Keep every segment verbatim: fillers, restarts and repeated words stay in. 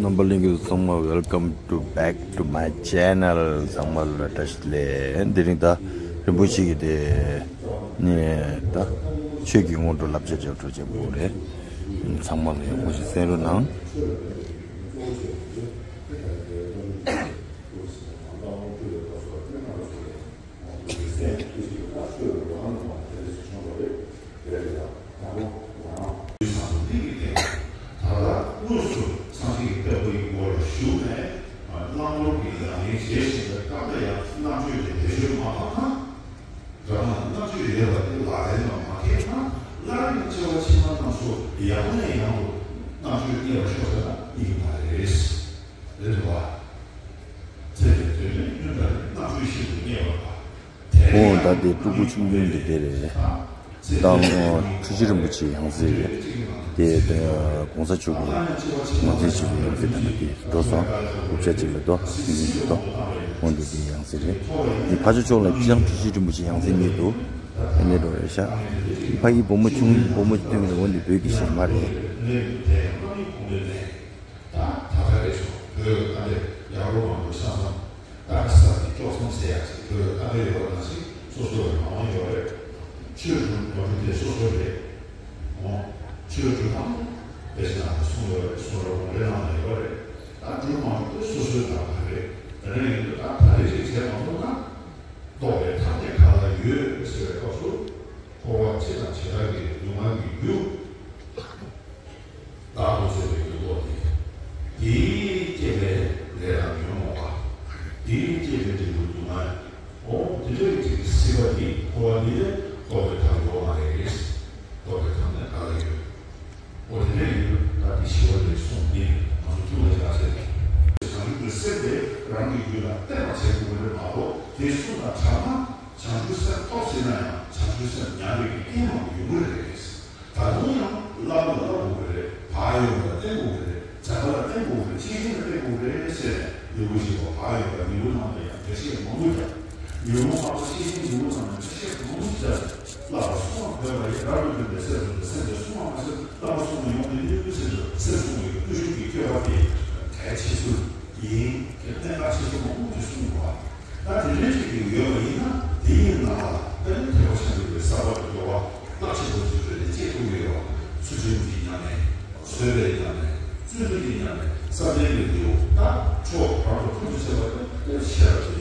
རྣམ་པ་ལྷན་རྒྱས་ཚང་མ། Welcome to back to my channel. ཚང་མ་ལ་བཀྲ་ཤིས་བདེ་ལེགས། དེ་རིང་ད་རིན་པོ་ཆེ་གི་དེ་ནས་ད་ཆོས་ཀྱི་སྔོན་འགྲོ་བསླབ་བྱ་བྱེད་འགྲོ་བྱེད་དགོས་རེད། ཚང་མ་ལ་ཡག་པོ་ཞིག་གསན་རོགས་གནང་། རེད་འདུག་བ། ཚེ་འདིའི་དོན་ནི་སྙིང་པོ་རེད། རྣམ་དཔྱོད་ཤིན་ཏུ་རྙེད་པར་པ། ཁོང་ད་དེ་སྤྲུལ་སྐུ་ཆུང་ཆུང་དེ་དེ་རེད། ད་ཁྲུ་ཆུ་རིན་པོ་ཆེའི་ཡང་སྲིད་རེད། དེ་ད་གོང་ས་མཆོག་གི་ངོས་འཛིན་བྱེད་པའི་ཡང་སྲིད་ད་ནི་དེ་འགྲོ་སོང་། རྐུབ་ཀྱག་ཅིག་ལ་དོ་སྲིད་འཛིན་གྱི་དོ། ཁོང་དེ་དེའི་ཡང་སྲིད་རེད། དེ་ཕ་ཆོས་ཕྱོགས་ལ་སྤྱི་བཏང་ཁྲུ་ཆུ་རིན་པོ་ཆེའི་ཡང་སྲིད་གཉིས་འདུག་ཨ་ནི་འགྲོ་རེད་ཤག་ཕ་ཡི་བུ་མོ་ཆུང་བུ་མོ་ཐོན་གྱི་འོན་ཏེ་བོད་ཀྱི་གཞས་མ་རེད། ད་ད་ལྟ་རེད་ཤག་བོད་ཀྱི་ད་ལྟ་ཡར་ལོ་མང་པོ་ས་མཚམས། ད་ས་དེ་ཀྱོག་ཙམ་ཟེར་ཡག་ཅིག་བོད་ཨ་ཕའི་ཡོད་ན་ཞིག་སོ་སོ་ལ་མ་འོང་ཡོད་རེད། ཆོས་སྒྲུབ་མ་སྒྲུབ་དེ་སོ་སོ་རེད། འོང་། ཆོས་སྒྲུབ་དང་། དཔེ་ཆ་ནང་ལ་གསུངས་ཡོད་རེད། གསུང་རབ་གུང་ཁྲན་ནང་ལ་ཡོད་རེད། ད་སྒྲུབ་མ་སྒྲུབ་དེ་སོ་སོའི་འདྲ་པོ་རེད། དེ་འདྲ་ཡིན་དུས་ད་ད་རེས་ཅིག་བྱས་མ་ཐུབ་ན། རྟོགས་པའི་ཐབས་དེ་ག་ལ་ཡོད་ཟེར་བའི་སྐབས་སུ། འཁོར་བ་འཆི་དང་བྱེ་བྲག་གི་སྡུག་བསྔལ་གྱི་རྒྱུ། བདག་ཏུ་བྱས་པའི་རྒྱུ་ལྡོག་སྟེ། དེས་བསྐྱེད་པའི་ལས་ལ་ཉོན་མོངས་པ། དེས་བསྐྱེད་པའི་འབྲས་བུ་སྡུག་བསྔལ། འོ་དེ་འདྲའི་ཅིག་སྲིད་པ་འདི་འཁོར་བ་འདི་ལས་ལྡོག་པའི་ཐབས་ཡོད་མ་རེད། ལྡོག་པའི་ཐབས་ནི་ག་ལ་ཡོད། འོ་དེ་འདྲ་ཡིན་དུས་ད་འདི་ཞི་བ་ལྷས་གསུངས་ནི་ང་ཚོ་ཐུགས་ལ་བཞག་ཟེར། བྱང་ཆུབ་ཀྱི་སེམས་དེ་རང་གི་རྒྱུད་ལ་བརྟན་པར་བྱེད་དགོས་པ་རེད་མ་གཏོགས། དེ་གསུངས་དང་དྲག་ན་བྱང་ཆུབ་སེམས་ཐོབ་ཟིན་ན་ཡང་བྱང་ཆུབ་སེམས་ཉམས་པའི་རྐྱེན་མང་པོ་ཡོང་གི་རེད། ད་དུང་ཡང་བསླབ་པ་ལ་བསླབ་དགོས་ཀྱི་རེད། བག་ཡོད་པ་ལ་བསྟེན་དགོས་ཀྱི་རེད། བྱམས་པ་ལ་བསྟེན་དགོས་ཀྱི་རེད། ཤེས་བཞིན་ལ་བསྟེན་དགོས་ཀྱི་རེད་ཟེར་ནས་ལུས་པོ་ཞིག་པ་བག་ཡོད་པ་ཉིན་གུང་ནང་ལ་ཡང་འགྲེལ་བཤད་མང་པོ་རྒྱབ། ཉོན་མོངས་པ་ཤེས་བཞིན་ཉིན་གུང་ནང་ལ་འགྲེལ་བཤད་མང་པོ་རྒྱབ། བསླབ་པ་སྲུང་བར་འདོད་པ་ཡིས། རབ་ཏུ་བརྟན་པའི་སེམས་སུ་འདུག་སེམས་དེ་སྲུང་བ་མ་ཟད་བསླབ་པ་སྲུང་བ་ཡོང་མི་ནུས་ཟེར་དུས་སེམས་སྲུང་བའི་བརྟུལ་ཞུགས་ཀྱི་སྤྱོད་པ་དེ་གལ་ཆེ་ཤོས་ཡིན། དེ་གནད་འགག་ཆེ་ཤོས་མང་པོ་ཞིག་གསུངས་འདུག་ད་དེ་འདྲའི་ཅིག་ཡོད་པ་ཡིན་ན་དེ་ཡི་ནང་ལ་དཔེར་ན་ཐེག་པ་ཆེན་པོའི་ཟབ་པ་དང་སྦྱོར་བ་རླབས་ཆེན་པོ་ཞིག་བརྗོད་ནས་བྱེད་ཐུབ་ཀྱི་ཡོད། ཚུལ་ཁྲིམས་ཀྱི་ཉམས་ལེན། བཟོད་པའི་ཉམས་ལེན། བརྩོན་འགྲུས་ཀྱི་ཉམས་ལེན། བསམ་གཏན་གྱི་ལེའུ། ད་མཆོག་བར་དུ་ཕུན་སུམ་ཚོགས་པ་དེ་ཤེས་རབ་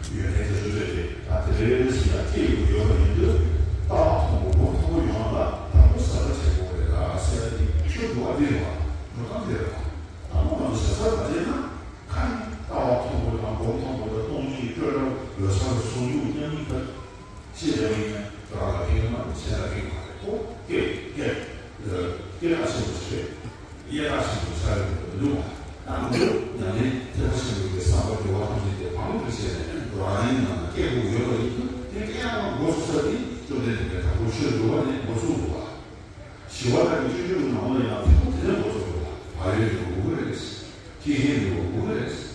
ཀྱི་ཡོན་ཏན་དེ་ཚོ་བརྗོད་དེ་ད་དེ་རེ་རེ་བཞིན་ཡང་སྐྱེ་དགོས་ཡོད་པ་ཡིན་དུས། ལྟ་བ་མཐོན་པོ་སྒོམ་མཐོན་པོ་ཡོང་བ་ལ་དང་པོ་ཟབ་པ་བྱེད་དགོས་རེད་ལ་ཟེར་ཡ་དེ་ཆོས་འདུལ་བ་འདི་རེད་བ། འགྲོ་སྟངས་འདི་རེད་བ། དང་པོ་ང་ཚོ་ཟབ་ཟབ་མ་བྱས་ན། ཁ་ནས་ལྟ་བ་མཐོན་པོ་དང་སྒོམ་མཐོན་པོ་དང་སྟོང་ཉིད་ཀྱི་སྤྲོས་བྲལ་འོད་གསལ་ལ་ཟུང་འཇུག་མཉམ་ཉིད་ལྟར་ཤེས་བྱ་བའི་ཉམས་རང་ལ་ཕན་ཡོད་མ་གཏོགས་གཞན་ལ་ཕན་མ་རེད། ཁོ་སྐད་སྐད་སྐད་གྲགས་ཆེན་པོ་ཞིག་རེད། ཡེ་གྲགས་ཆེན་པོ་ཆགས་ཡོང་གི་འདུག་ད་ང་ཚོ་ཉམས་ལེན་ཐེག་པ་ཆེན་པོའི་བསམ་པ་སྦྱོར་བ་ཐམས་ཅད་དེ་བང་བུ་བྱས་ནས་རང་རང་ནང་ལ་སྐྱེ་དགོས་ཡོད་པ་ཡིན་དུས། དེ་སྐྱེ་ཡག་ལ་འགོ་ཚུགས་ས་དེ་བཅོམ་ལྡན་འདས་ཀྱི་དང་པོ་ཆོས་འདུལ་བ་ནས་འགོ་ཚུགས་འདུག་བ། ཞི་བ་ལྷ་གི་སྤྱོད་འཇུག་གི་ནང་ལ་ཡང་ཐེངས་མ་དེ་ནས་འགོ་ཚུགས་འདུག་བ། བག་ཡོད་ཡོད་དགོས་ཀྱི་རེད། ཤེས་བཞིན་ཡོད་དགོས་ཀྱི་རེད།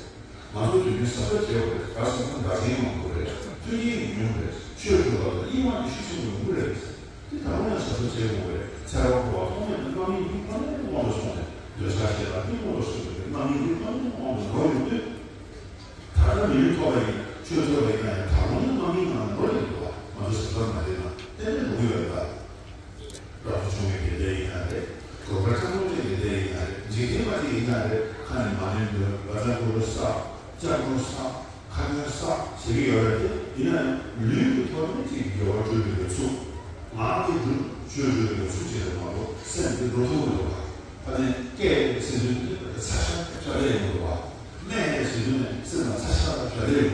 ང་ཚོ་དུས་རྒྱུན་ཟབ་ཟབ་བྱེད་དགོས་རེད། ག་ཟེར་ན་འགག་རྐྱེན་མང་པོ་རེད། མཐུན་རྐྱེན་ཉུང་རེད། ཆོས་སྒྲུབ་པ་ལ་སྙིང་དབང་གི་ཤུགས་ཆེན་པོ་ཡོང་གི་རེད། དེ་ད་རུང་ཡང་ཟབ་ཟབ་བྱེད་དགོས་རེད། ཚེ་རབས་འཁོར་བ་ཐོག་མེད་དུ་རྣམ་སྨིན་གྱི་དཔལ་ལས་དབང་དུ་སོང་ནས་འདོད་ཆགས་ཞེ་སྡང་གི་དབང་དུ་སོང་ནས་རྣམ་སྨིན་གྱི་དཔལ་ལས་དབང་དུ་འགྲོ་ཡོང་དུས། ད་ལྟ་མི་ལུས་ཐོབ་པ་ཡིན། ཆོས་ཐོབ་པ་ཡིན་ན་ཡང་ད་རུང་རྣམ་སྨིན་ནང་འགྲོ་ཡོང་དུས་བ། ང་ཚོ་ཟབ་ཟབ་མ་བྱས་ན་ཏན་ཏན་འགྲོ་གི་ཡོད་རེད་ད། རབ་ཏུ་བྱུང་བའི་དགེ་ལྡན་ཡིན་ན་རེད། གོས་དཀར་སྤྱང་པོ་ཅན་གྱི་དགེ་ལྡན་ཡིན་ན་རེད། འཇིག་རྟེན་པ་ཅིག་ཡིན་ན་རེད། ཁ་ནས་མ་ཎི་འདོན། བཛྲ་གུ་རུ་བསགས། ལྕགས་ཀྱུ་བསགས། ཁ་ཏོན་བསགས་བྱེད་ཀྱི་ཡོད་རེད་དེ། ཡིན་ན་ཡང་ལུས་ཀྱི་ཐོག་ནས་ཅིག་དགེ་བ་སྒྲུབ་པའི་ཚུལ། ངག་གིས་སྒྲུབ་ཆོས་སྒྲུབ་པའི་ཚུལ་བྱེད་པ་མ་གཏོགས་སེམས་དེ་འགྲོ་ཐུབ་མི་འདུག་བ། ད་ནི་སྐད་ཟེར་དུས་ཚ་ཤ་ཕྲ་རེ་ཡོང་འདུག་བ། སྨྲས་ཟེར་དུས་ནས་སེམས་ལ་ཚ་ཤ་ཕྲ་རེ་ཡོང་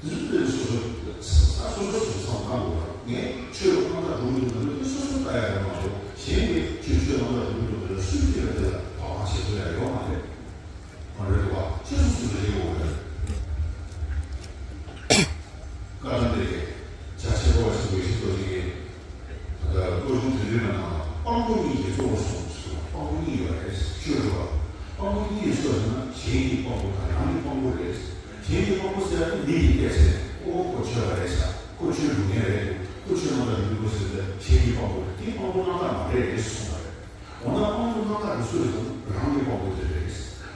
འདུག་བ། དེ་ཚོ་དེ་སོ་སོ་ས་སོ་སོ་སོ་སོ་བསམ་བློ་བཏང་དགོས་རེད། ངས་ཆོས་རྣམ་དག་སྒྲུབ་ཀྱི་འདུག་ན་དེ་སོ་སོ་ལྟ་ཡ་རེད་མ་གཏོགས་གཞན་གྱིས་ཁྱོད་ཆོས་རྣམ་དག་སྒྲུབ་ཀྱི་འདུག་ཟེར་ན་སུས་ཀྱིས་ལ་དེ་ལ་བག་མ་ཆེ་བཟོ་ཡ་ཡོད་མ་རེད། མ་རེད་པ། ཁྱེད་ཚོ་སུ་ལ་ཡོད་རེད། བཀའ་གདམས་པའི་རྒྱ་ཆེ་བ་ཞིག་འོས་ཤིང་རྡོ་རྗེ་གིས། ད་ལྟ་བློ་སྦྱོང་དོན་བདུན་པའི་ནང་ལ་དཔང་པོ་གཉིས་ཀྱི་གཙོ་བོར་གསུངས་སོ། དཔང་པོ་གཉིས་ཡོད་རེད། ཆོས་སྒྲུབ་པ། དཔང་པོ་གཉིས་ཀྱི་གཙོ་ཟེར་ན་གཞན་གྱི་དཔང་པོ་དང་རང་གི་དཔང་པོ་རེད། གཞན་གྱི་དཔང་པོ་ཟེར་ཡ་དེ་མི་གིས་བལྟས་ཚེ་ཨོ་ཁོ་ཆོས་པ་རེད་ཤག་ཁོ་ཆོས་སྒྲུབ་མཁན་རེད། ཁོ་ཆོས་རྣམ་དག་སྒྲུབ་ཀྱི་འདུག་ཟེར་ཏེ་གཞན་གྱི་དཔང་པོ་རེད། དེ་དཔང་པོ་རྣམ་དག་མ་རེད་ཟེར་གསུངས་པ་རེད། འོ་ན་དཔང་པོ་རྣམ་དག་དེ་སུ་རེད་ཟེར་ན་རང་གི་དཔང་པོ་དེ་རེད།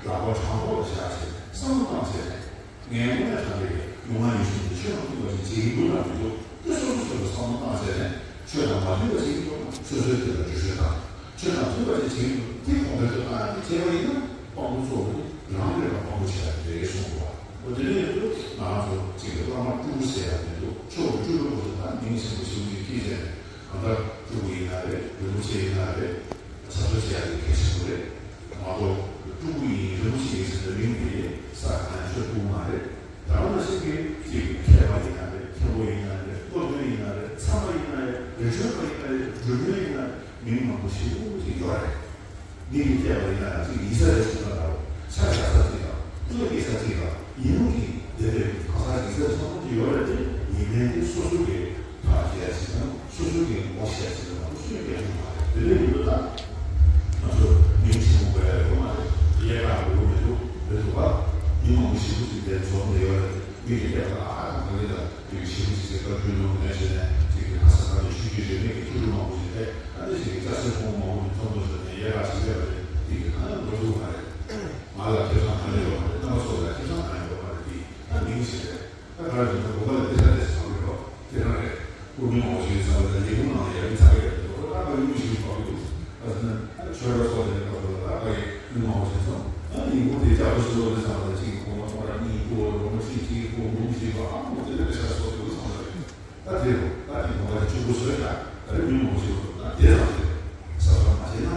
དག་པ་དྲང་པོ་ལ་བཞག་བྱས་བསམ་བློ་བཏང་བྱས་ནས། ངས་དངོས་གནས་དྲང་གནས་ཀྱི་ལུང་མ་ཡིན་གསུངས་ཏེ་ཆོས་དང་མཐུན་པ་ཞིག་བྱེད་ཀྱི་འདུག་ན་མི་འདུག་དེ་སོ་སོ་སོ་སོ་བསམ་བློ་བཏང་བྱས་ནས། ཆོས་དང་མ་མཐུན་པ་ཞིག་འདུག་ན་སོ་སོའི་དེ་ལ་བརྗོད་བྱ་དང་། ཆོས་དང་མཐུན་པ་ཞིག་བྱེད་ཀྱི་འདུག་དེ་གོང་འཕེལ་དུ་བཏང་ཡག་དེ་བྱས་པ་ཡིན་ན། དཔང་པོ་གཙོ་བོ་ནི་རང་གིས་རང་དཔང་པོ་བྱེད་ཡག་དེ་རེད་གསུངས་པ། འོ་དེ་འདྲ་ཡིན་དུས་ང་རང་ཚོ་གཅིག་གི་བླ་མ་སྤྲུལ་སྐུ་ཟེར་ཡག་མི་འདུག་ཆོས་ཀྱི་སྤྲུལ་པ་པོ་དེ་ད་མིང་ཆེན་པོ་ཞེ་པོ་ཅིག་བསྐྱེད་བྱས་ནས། གང་ལྟར་སྤྲུལ་སྐུ་ཡིན་ན་རེད། རིན་པོ་ཆེ་ཡིན་ན་རེད། ཟབ་སྦྱོང་བྱེད་ཡག་དེ་གལ་ཆེན་པོ་རེད། མ་གཏོགས་སྤྲུལ་སྐུ་ཡིན་རིན་པོ་ཆེ་ཡིན་ཟེར་བའི་མིང་དེ་ས་གང་ཡང་ཆོད་ཐུབ་མ་རེད། ད་ག་ནང་བཞིན་གྱི་གཅིག་མཁས་པ་ཡིན་ན་རེད། མཁན་པོ་ཡིན་ན་རེད། སློབ་དཔོན་ཡིན་ན་རེད། ཚད་མ་ཡིན་ན་རེད། རི་ཁྲོད་པ་ཡིན་ན་རེད། སྒྲོན་མེ་ཡིན་ན་རེད། མིང་མང་པོ་ཞེ་པོ་ཅིག་ཡོད་རེད། མི་གིས་བལྟས་པ་ཡིན་ན་ཡང་གཅིག་ཡིག་ཚད་རེ་ཞིག་ལ་ལྟ་བ། ཆ་བཞག་ས་གཅིག་དང་། ལྷོད་སྐྱེས་ས་གཅིག་དང་། ཡིན་ལུགས་ཀྱི་དེ་འདྲའི་གང་ཟག་ཡིག་ཚད་ཆུང་ངུ་ཅིག་ཡོད་རེད་དེ། ཡིན་མིན་དེ་སོ་སོ་གིས་ཕར་བྱས་ཟིན་ན། སོ་སོ་གིས་ངོ་ཤེས་ཟིན་ན་སུས་ཀྱང་ཤེས་མ་རེད། དེ་འདྲ་ཡིན་དུས་ད་ང་ཚོ་མིང་ཆེན་པོ་དགོས་ཡ་ཡོད་མ་རེད། ཡལ་ག་དགོས་མི་འདུག་མི་འདུག་པ། མི་མང་པོ་ཞེ་པོ་ཅིག་དེ་འཛོམས་ནས་ཡོད་རེད། མི་གིས་བལྟས་པ་ཨ་ཁ་ག་གི་ལ་དེ་གི་ཞེ་པོ་ཅིག་ཟེར་བཀའ་འཁྲོལ་ནོར་མེད་བྱས་ནས། དེ་གི་ཁ་ས་ཁ་ནས་ཤུགས་རྒྱུ་རེ་མེད་ཀྱི་ཐུགས་སྤྲོ་མང་པོ་ཞིག་སླེབས། ཨ་ནི་ཞིག་གི་ཅ་ཆས་ཕོང་མང་པོ་ཞིག་ཐོབ་ཐུབ་བྱས་ནས་ཡལ་ག་ཞིག་སླེབས་པ་རེད། དེ་གི་གང་ཡང་འགྲོ་ཐུབ་མ་རེད། ང་ལ་ཁེ་བཟང་གང་ཡང་ཡོད་མ་རེད། རྣམ་པ་ཚོ་ལ་ཁེ་བཟང་གང་ཡང་ཡོད་མ་རེད། དེ་ད་མིང་ཞིག་རེད། ད་ག་རེ་ཟེར་ན་དགོན་པ་ལ་དེ་ལྟར་དེ་ཟེར་བ་རེད་པ། དེ་རང་རེད། སྐུ་མི་མང་པོ་ཞིག་ཡོད་ས་ལ་ལས་ཁུངས་ནང་ལ་ཡར་མི་ཚ་གི་རེད་འདུག་ད་ག་ཡུལ་མི་ཞིག་གི་བབ་ཀྱི་འདུག་ཨ་ཟེར་ན་ཆོས་ར་སོགས་དེ་ནས་བབ་འདུག་ད་ག་ཡི་མི་མང་པོ་ཞིག་སོང་། ཨ་ནི་ཡིན་གོ་དེ་ལྕགས་པོ་ཞིག་ལོ་དེ་ཚང་མ་ལ་གཅིག་གི་གོང་མ་ཐོག་ར་གཉིས་སྐུ་འོ་རོང་མ་གཅིག་གཅིག་གི་སྐུ་འོ་འབུམ་ཞིག་བ་ཨ་མོ་དེ་ལས་དེ་ཤ་སོགས་དེ་ཚང་མ་རེད། ད་དེ་རུ་ད་དེ་གོང་མ་ལ་གཅིག་པུ་བཟོས་ཤག་ད་རེ་མི་མང་པོ་ཞིག་འདུག་ད་དེ་ཚང་མ་རེད། ས་ས་མ་བྱས་ན་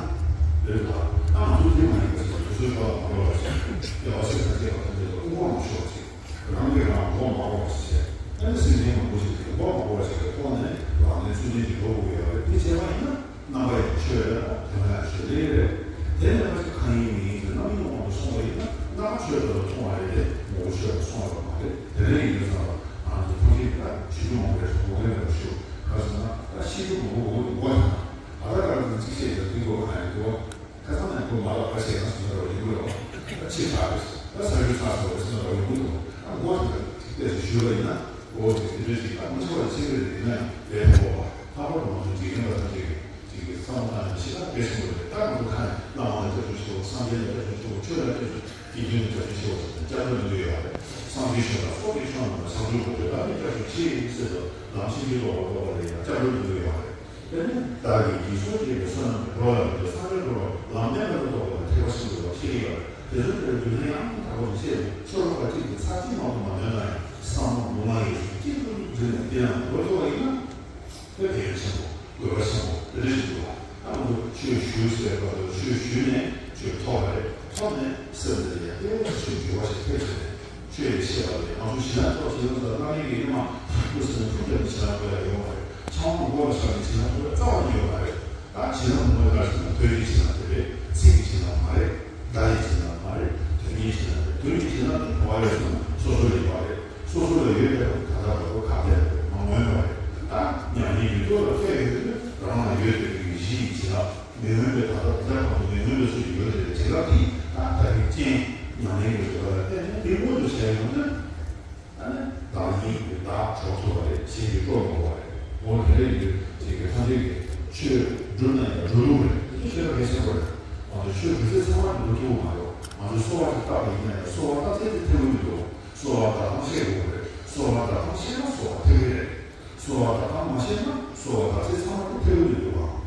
རེད་འདུག་ད་ང་ཚོ་དེ་མ་ཡིན་པ་ཞིག་དུས་ཚོད་ཤོར་བ་མ་འགྲོ་བ་ཞིག་ཡ་བ་སེ་ས་སྐྱེ་བ་ཐམས་ཅད་ལ་དབུ་འཕང་མ་ཤོར་བ་ཞིག་རང་གིས་རང་མགོ་མ་སྒུར་བ་ཞིག་བྱས། ཨ་ནི་སེམས་ཅན་མང་པོ་ཞིག་གིས་མགོ་མ་སྒུར་བ་ཞིག་གི་ཐོག་ནས་ལག་ལེན་ཚུལ་ལྡན་གྱི་འགྲོ་དགོས་ཀྱི་ཡོད་རེད། དེ་བྱས་པ་ཡིན་ན་རྣམ་པ་ཡང་ཆོས་རེད། དོན་ལ་ཆོས་ལས་རེད། དེ་ནས་ཕ་ཆོས་གང་ཡིན་མི་ཡིན་ཟེར་རྣམ་གཡེང་དབང་དུ་སོང་བ་ཡིན་ན་རྣམ་པ་ཆོས་ལྟར་དུ་མཐོང་བ་རེད་དེ། ངོ་བོ་ཆོས་ལ་སོང་བ་མ་རེད། དེ་འདྲ་ཡིན་དུས་ཙམ་པ་ང་ཚོ་ཐམས་ཅད་ཀྱིས་ད་ཞུ་རྒྱུ་མང་པོ་རེད། ངོ་དེ་ལ་ཞུ་ག་ཟེར་ན་ད་ཤེས་རྒྱུ་མང་པོ་འོ་དེ་མགོ་དང་། ད་ལྟ་ག་རེ་ཟེར་ན་གཅིག་བཤད་ཀྱང་དེ་མགོ་གང་ཡིན་གོ་ཁ་སང་ནས་ཁོ་མ་ལབ་པ་བྱས་ན་སོང་ཟེར་བ་ཡིན་དགོས་རེད་བ། ད་ཕྱི་དྲགས་རེད། ད་ས་ཡུལ་ཚ་སོང་རེད་ཟེར་བ་ཡིན་དགོས་རེད་བ། ད་མགོ་དེ་ལ་ཏོག་ཙམ་ཞུས་པ་ཡིན་ན། འོ་དེ་འདྲ་ཞིག་ད་མི་ཚོ་ལ་ཤེས་ཀྱི་རེད། ཡིན་ན་ཡང་ལས་མཐོ་བ་ལྷག་པར་དུ་ང་ཚོ་འཇིག་རྟེན་པ་ཐམས་ཅད་ཀྱིས་ཅིག་གི་བསམ་བློ་བཏང་ནས་ཤེས་ན་དཔེ་ཆེན་པོ་རེད། ད་ང་ཚོ་ཁ་ནས་བླ་མ་ལ་སྐྱབས་སུ་མཆིའོ། སངས་རྒྱས་ལ་སྐྱབས་སུ་མཆིའོ། ཆོས་ལ་སྐྱབས་སུ་དགེ་འདུན་ལ་སྐྱབས་སུ་མཆིའོ་ཟེར་ནས་སྐྱབས་འགྲོ་འདོན་གྱི་ཡོད་རེད། སངས་རྒྱས་ཆོས་དང་སོགས་ཀྱི་ཆོས་རྣམས་ལ་བྱང་ཆུབ་འགྲོ་འདོད་པ་ནི་སྐྱབས་སུ་མཆི་ཟེར་དུས་ལམ་ཆེན་པོའི་རྟོགས་པ་རྟོགས་པ་ལ་ཡང་སྐྱབས་འགྲོ་འདོན་གྱི་ཡོད་རེད། དེ་ནི་བདག་གིས་འཇིགས་སུ་བཅས་པའི་བསོད་ནམས་ཀྱིས་འགྲོ་ལ་རིང་དུ་སངས་རྒྱས་འགྲོ་བ་ལམ་བདེན་པ་ལ་རྟོགས་པ་ལ་ཐེག་པ་ཆེན་པོའི་བར་ཆད་ཀྱི་ཡོད་རེད། དེ་ཚོའི་ཐད་རྒྱུ་མཚན་ཡང་དག་པ་ཞིག་བཤད་ནས། ཆོས་ལོག་པ་གཅིག་གིས་ཚར་གཅིག་མ་གཏོགས་མ་འདོན་ན་ཡང་བསམ་བློ་ལུང་མ་ཡིན་གཅིག་ཏུ་འཛིན་ནས་བསྟེན་ནས་འགྲོ་ཐུབ་པ་ཡིན་ན། དེ་ཕན་ཡོན་ཆེན་པོ། དགོས་པ་ཆེན་པོ་དེ་འདྲ་ཞིག་འདུག་ལ། ད་ང་ཚོ་ཆོས་ཞུ་ཟེར་བ་དང་། ཆོས་ཞུས་ནས་ཆོས་ཐོབ་པ་རེད། ཐོབ་ནས་སེམས་ལ་ཡང་དེ་ཆོས་འགྱུར་བ་ཞིག་ཐེབས་བྱས་ནས་ཆོས་ལ་བཤད་པ་རེད། ང་ཚོ་ཞི་ལྷག་ཐོབ་ཞི་ལྷག་ཐོབ་བླ་མའི་གི་ཉི་མ་ཐུགས་སུ་ཐུགས་རྒྱབ་ནས་ཞི་ལྷག་ཐོབ་ཡ་ཡོད་མ་རེད། ཕྱག་དབང་མགོ་ལ་བཞག་ནས་ཞི་ལྷག་ཐོབ་ཡ་རྩ་བ་ནས་ཡོད་མ་རེད། ད་ཞི་ལྷག་མང་པོ་ཡོད་ཟེར་ན་ཐོས་རྒྱུའི་ཞི་ལྷག་དེ་རེད། ཚིག་གི་ཞི་ལྷག་མ་རེད། བརྡ་ཡི་ཞི་ལྷག་མ་རེད། དོན་གྱི་ཞི་ལྷག་རེད། དོན་གྱི་ཞི་ལྷག་དེ་ག་བ་ཡོད་ཟེར་ན་སོ་སོ་ལ་ཡོད་པ་རེད། སོ་སོ་ལ་ཡོད་པའི་ཐོག་ད་ལྟ་བར་དུ་གང་ལས་མ་མངོན་པ་རེད། ད་མྱ་ངན་ཡོད་དོ་ལ་བལྟས་ཡོད་དུས་རང་ལ་ཡོད་པའི་གཞི་ཡི་བྱིན་རླབས་མི་མངོན་པའི་ད་ལྟ་དེ་ལྟར་གང་དུ་མི་མངོན་པའི་ཚུལ་གྱིས་ཡོད་དེ་བྱིན་རླབས་དེ་ད་ད་གིན་རྐྱེན་མྱ་ངན་གྱི་རིག་པ་ལ་བརྟེན་ནས་འདི་མངོན་དུ་བྱས་ཡོང་དུས། ད་ནི་བདག་ཉིད་ཀྱི་བདག་གྲོགས་ཐུབ་པ་རེད། གཞན་གྱི་གྲོགས་མ་དགོས་པ་རེད། འོ་དེ་འདྲ་ཡིན་དུས་ཅིག་གི་ཐམས་ཅད་ཀྱིས་ཆོས་སྒྲུབ་ན་ཡང་སྒྲུབ་ཐུབ་པ་རེད། དེ་ཤེས་པ་གལ་ཆེན་པོ་རེད། ང་ཚོས་ཆོས་སྒྲུབ་ཚད་ཚང་མ་སྒྲུབ་ཐུབ་ཀྱི་མ་རེད། ང་ཚོས་གསོལ་བ་ཞིག་བཏབ་པ་ཡིན་ན་ཡང་གསོལ་བ་བཏབ་ཚད་དེ་ཐེབས་ཀྱི་མི་འདུག་གསོལ་བ་བཏབ་སྟངས་ཤེས་དགོས་པ་རེད། གསོལ་བ་བཏབ་སྟངས་ཤེས་ན་གསོལ་བ་ཐེབས་ཀྱི་རེད། གསོལ་བ་བཏབ་སྟངས་མ་ཤེས་ན་གསོལ་བ་བཏབ་ཚད་ཚང་མ་དེ་ཐེབས་ཀྱི་མི་འདུག་ག་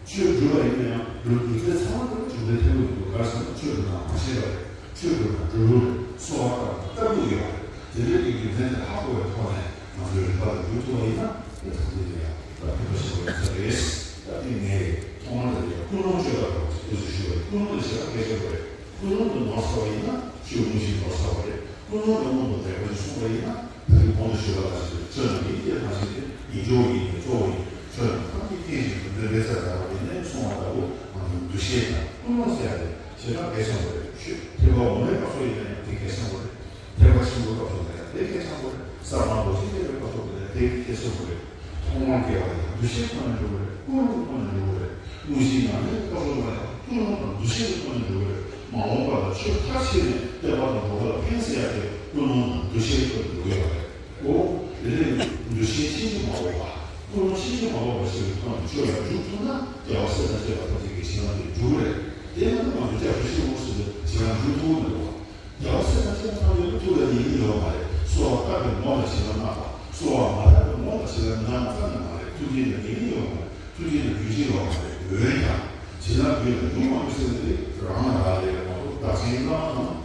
ཆོས་སྒྲུབ་པ་ཡིན་ན་ཡང་སྒྲུབ་སྒྲུབ་ཚད་ཚང་མ་དེ་ལ་གྲུབ་འབྲས་ཐེབས་ཀྱི་མི་འདུག་ག་རེ་ཟེར་ན་ཆོས་སྒྲུབ་སྟངས་མ་ཤེས་པ་རེད། ཆོས་སྒྲུབ་སྟངས་སྒྲུབ་ལུགས་རེད། གསོལ་བ་བཏབ་སྟངས་བཏབ་ལུགས་ཡོད་པ་རེད། དེ་འདྲའི་གི་རྒྱུ་མཚན་དེ་ཧ་གོ་བའི་ཐོག་ནས་ང་ཚོའི་རིག་པ་ལ་འཇུག་ཐུབ་པ་ཡིན་ན་དེ་ཐམས་ཅད་ལ་ཡང་ད་ཕན་ཐོགས་ཆེན་པོ་ཡོད་ས་རེད། ད་དེ་ངས་ཐོག་མར་དེ་ལ་ཡང་ཀུན་སློང་བཅོས་པ་དང་དེ་ཚོ་ཞུ་བ་རེད། ཀུན་སློང་དེ་ཞེ་དྲག་གལ་ཆེན་པོ་རེད། ཀུན་སློང་དུ་ནོར་ཚར་བ་ཡིན་ན་ཆོས་དངོས་གཞི་ནོར་ཚར་བ་རེད། ཀུན་སློང་དང་སྔོན་དུ་ལེགས་པར་གསུངས་པ་ཡིན་ན་ད་རིང་གོང་དུ་ཞུས་པ་ལ་ཞིག་ཆོས་རྣམས་ཡིན་ཏེ་ཐམས་ཅད་དེ། ཡིན་ཕྱོགས་ཡིན་ནས་གཙོ་བོ་ཡིན། ཆོས་རྣམས་ཐམས་ཅད་རྟེན་ཅིང་དོན་ལྡན་ལེགས་པར་ལྡན་པ་ཡིན་ནས་གསུངས་པ་ལྟ་བུ་ང་ཚོའི་འདུ་ཤེས་དང་ཀུན་སློང་ཟེར་ཡ་དེ་ཞེ་དྲག་གལ་ཆེན་པོ་རེད། ཆོས་ཐེག་པ་འོག་མའི་སྐབས་སུ་ཡིན་ན་ཡང་དེ་གལ་ཆེན་པོ་རེད། ཐེག་པ་ཆེན་པོའི་སྐབས་སུ་ཡིན་ན་ཡང་དེ་གལ་ཆེན་པོ་རེད། ས་དང་པོ་ཆེན་ཐེག་པའི་སྐབས་སུ་ཡིན་ན་ཡང་དེ་གལ་ཆེན་པོ་རེད། ཐོག་མར་སྐྱེ་བ་ཡིན་ན་འདུ་ཤེས་ཐོག་ནས་འགྲོ་གི་རེད། ཀུན་སློང་ཐོག་ནས་འགྲོ་གི་རེད། དངོས་གཞིའི་ཉམས་ལེན་སྐབས་སུ་ལ་ཡང་ཀུན་སློང་དང་འདུ་ཤེས་ཀྱི་ཐོག་ནས་འགྲོ་གི་རེད། མ་འོངས་པ་ལ་ཆོས་མཐར་ཕྱིན་ནས་བསྟན་པ་དང་འགྲོ་བ་ལ་ཕན་ཟེར་ཡག་དེ་ཀུན་སློང་དང་འདུ་ཤེས་ཐོག་ནས་འགྲོ་གི་ཡོད་པ་རེད། འོ། དེ་ནས་འདུ་ཤེས་ཕྱིན་ཅི་མ་ལོག་པ། ཀུན་སློང་ཕྱིན་ཅི་མ་ལོག་པ་ཞིག་གི་ཐོག་ནས་ཆོས་ལ་འཇུག་ཐུབ་ན་རྒྱལ་བ་སྲས་དང་བཅས་པ་ཐམས་ཅད་ཀྱི་བྱིན་རླབས་དེ་འཇུག་གི་རེད། དེ་ནི་ང་ཚོ་རྒྱ་རིགས་ཤིག་ཡོང་སྲིད་པའི་བྱེད་ལམ་ཞུ་ཐུབ་མི་འདུག་རྒྱལ་བ་སྲས་དང་ཁྱེད་ཚང་མའི་ཐུགས་ལ་ཡིད་ཡོད་མ་རེད། གསོལ་བ་བཏབ་པའི་ངོ་ལ་བྱེད་ལམ་གནང་དང་། གསོལ་བ་མ་བཏབ་པའི་ངོ་ལ་བྱེད་ལམ་གནང་བ་ཙམ་ཡང་མ་རེད། ཐུགས་རྗེ་ལ་ཡིད་ཡོད་མ་རེད། ཐུགས་རྗེ་ལ་རྒྱུ་ཅན་ཡོད་མ་རེད། འོན་ཀྱང་བྱེད་ལམ་རྒྱུད་ལ་ཡོང་མ་དགོས་ཟེར་ནས་རང་ལ་རག་ལས་པ་མ་གཏོགས་བདག་གཞན་གནང་བ་དང་།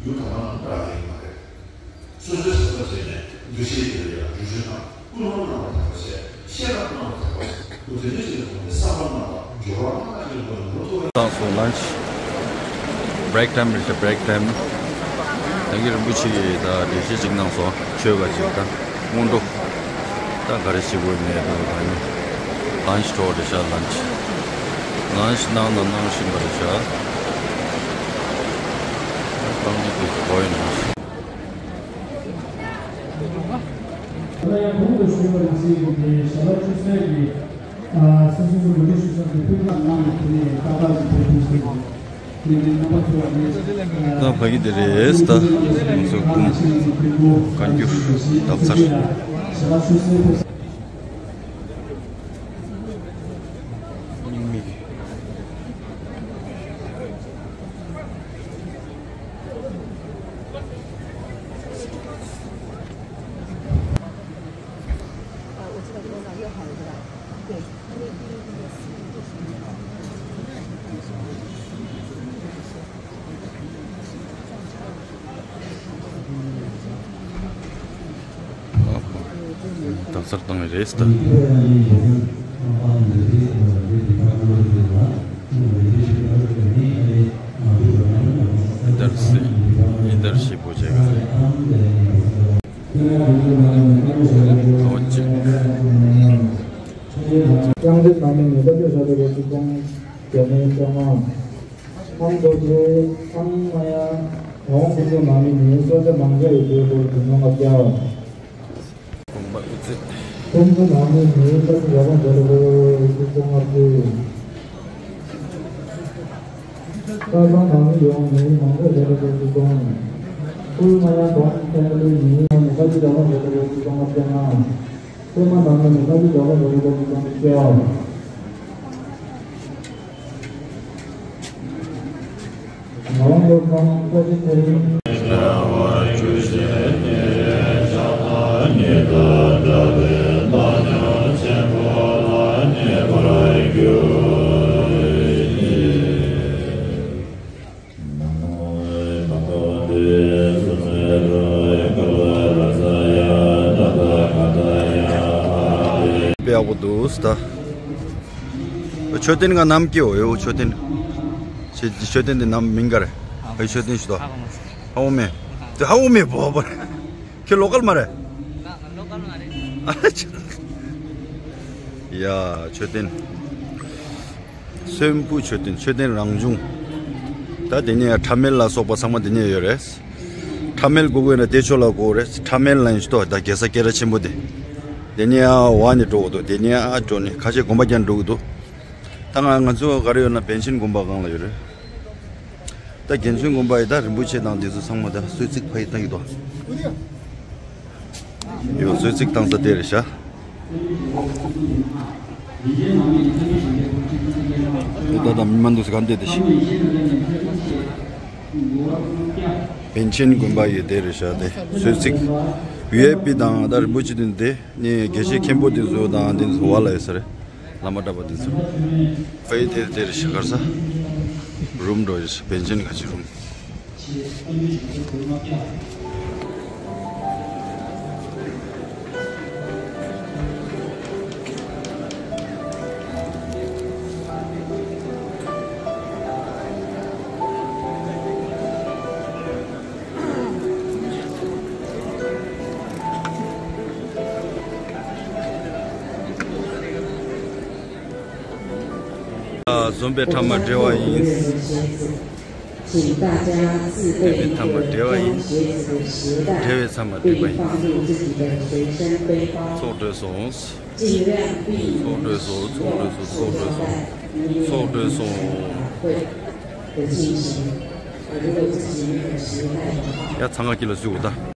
ཡུལ་གང་ན་འདྲ་ལེགས་མ་རེད། སོ་སོའི་བསམ་པ་བྱས་ནས་འདུ་ཤེས་དེ་ལ་ཡང་རྒྱུ་ཤེས་དང་ཀུན་སློང་རྣམ་པར་དག་པ་བྱས། ཤེས་རབ་རྣམ་པར་དག་པ་བྱས། ཁོ་དེ་འདྲ་ཞིག་ལ་ཐོག་ནས་བསམ་པ་རྣམ་དག་སྦྱོར་བ་སྣ་ཚོགས་ཀྱི་སྒོ་ནས་འགྲོ་ཐུབ་པ། བཏང་སོང་། ལན་ཆི་བྷི་རེག་ཊའིམ་རེད་ཤག་བྷི་རེག་ཊའིམ། ད་གིན་རིན་པོ་ཆེ་གིས་ད་ལས་གཞི་ཅིག་གནང་སོང་། ཆོས་པ་ཅིག་ད་སྔོན་འགྲོ། ད་ག་རེ་བྱེད་དགོས་ནས་འདུག་ད་ནི་ལན་ཆི་འགྲོ་རེད་ཤག་ལན་ཆི། ལན་ཆི་གནང་དང་གནང་བཞིན་པ་རེད་ཤག་ད་གཏོང་གི་འདུག་གོ་ཡིན་ནོ། ད་ཡང་གོང་དུ་ཞུས་པ་ནང་བཞིན་གྱི་ཞལ་ལག་མཆོད་གསོལ་གྱི་ཨ་སོ་སོ་སོ་མུ་འབྲེལ་ཞུ་ས་དེ་ཕུལ་ཁ་གནང་ནས་དེ་ནས་ཏག་ཏག་ཅིག་ཕུལ་ཕུལ་ཞུ། ད་ཕ་གི་དེ་རེད་ད། ང་ཚོ་ཀུན་བཀའ་འགྱུར་དག་ཚར། སྙིང་མིག་དག་ཚར་བཏང་བའི་རེས་ད། ཨི་དར་སི་ཨི་དར་ཞེ་པོ་བྱས་ཀ་ཨོ་ཅི། རྐང་རྩེད་ནང་མི་ནི་ལྟ་སྤྱོད་བཟང་པོ་ལ་ཐུགས་དགོངས་རྒྱ་མའི་བཅའ་མར། ཨམ་རྡོ་རྗེ་ཨམ་མ་ཡ། འོང་ཁུ་ཚོ་ནང་མི་ནི་སོ་སོ་མང་ཚོགས་ཡི་དོན་སྐོར་དུ་མྱོང་བ་སྐྱབས། དགོན་པ་ཨུ་ཚེ། ཁུ་ཚོ་ནང་མི་ནི་ལྟ་སྤྱོད་བཟང་པོ་ལ་ཐུགས་དགོངས་ལྔ་བཅུ། ཁ་སང་ནང་མི་ཡོང་ནི་མང་ཚོགས་ལ་ཐུགས་དགོངས། ཁུ་མ་ཡ་གོང་ཕེ་མི་ལི་ནི་ལྟ་སྤྱོད་བཟང་པོ་ལ་ཐུགས་དགོངས་ལྔ་བཅུ་ལྔ། ཀུན་མ་ནང་མི་ནི་ལྟ་སྤྱོད་བཟང་པོ་ལ་ཐུགས་དགོངས་ལྔ་བཅུ་བཅོ་ལྔ། དཔེ་ཡག་པོ་འདུག་ད། མཆོད་རྟེན་ང་ནམ་སྐྱེའོ་ཡོ་མཆོད་རྟེན། ཆེ་མཆོད་རྟེན་དེ་ནམ་མིང་ག་རེ། ཨ་མཆོད་རྟེན་ཞུ་དོ། ཧ་འོ་མེ། དེ་ཧ་འོ་མེ་བོ་བོ། ཁྱེད་ལོ་ཀལ་མ་རེད། ང་ལོ་ཀལ་མ་རེད། ཨ་ཅག་ཡ་མཆོད་རྟེན། སོན་ཕུ་མཆོད་རྟེན། མཆོད་རྟེན་རང་བྱུང་། ད་དེ་ནས་ཁྲ་མེལ་ལ་སོགས་པ་ཚང་མ་དེ་ནས་ཡོད་རེད། ཁྲ་མེལ་དགོས་དགོས་ན་དེ་ཕྱོགས་ལ་དགོས་རེད། ཁྲ་མེལ་ལ་ཡིན་ཞུ་དོ། ད་རྒྱལ་ས་སྐད་གྲགས་ཆེན་པོ་དེ། དེ་ནས་ཨ་བ་ནས་འགྲོ་དགོས་འདུག་དེ་ནས་ཨ་འགྲོ་ནས་ཁ་ཤས་དགོན་པ་རྒྱག་འགྲོ་གི་འདུག་ད་ང་ང་ཚོ་ག་རེ་ཡོད་ན་པཎ་ཆེན་དགོན་པ་སྒང་ལ་ཡོད་རེད། ད་རྒྱལ་མཚན་དགོན་པ་ཡི་ད་རིན་པོ་ཆེ་དང་དེ་ཚོ་ཚང་མ་ད་གསོལ་ཚིགས་ཕ་ཡི་བཏང་གི་འདུག་ཡོད་གསོལ་ཚིགས་བཏང་ས་དེ་རེད་ཤག་ད་ད་མི་མ་འདུག་ས་ག་འདེད་དེ་ཤི། པཎ་ཆེན་དགོན་པ་ཡི་དེ་རེད་ཤག་དེ་གསོལ་ཚིགས་བི་ཨའི་པི་དང་ད་རིན་པོ་ཆེ་དེ་དེ་ནི་དགེ་བཤེས་མཁན་པོ་དེ་ཚོ་དང་དེ་ཚོ་བ་ལ་ཡོད་ས་རེད། བླ་མ་གྲྭ་པ་དེ་ཚོ། ཕ་ཡི་དེ་དེ་རེད་ཤག་གར་ས། རུམ་འགྲོ་ཡོད་ཤག་པཎ་ཆེན་ག་ཅི་རུམ། འཛོམས་པའི་ཐ་མ་འབྲེལ་བ་ཡིན། འཛོམས་པའི་ཐ་མ་འབྲེལ་བ་ཡིན། འབྲེལ་བའི་མཚམས་ལ་འགྲིག་པ་ཡིན། ཚོགས་གྲོལ་སོང་། ཚོགས་གྲོལ་སོང་། ཚོགས་གྲོལ་སོང་། ཚོགས་གྲོལ་སོང་། ཚོགས་གྲོལ་སོང་། ཡ་ཚང་ཁ་ཀི་ལ་བཟོས་འོ་ད།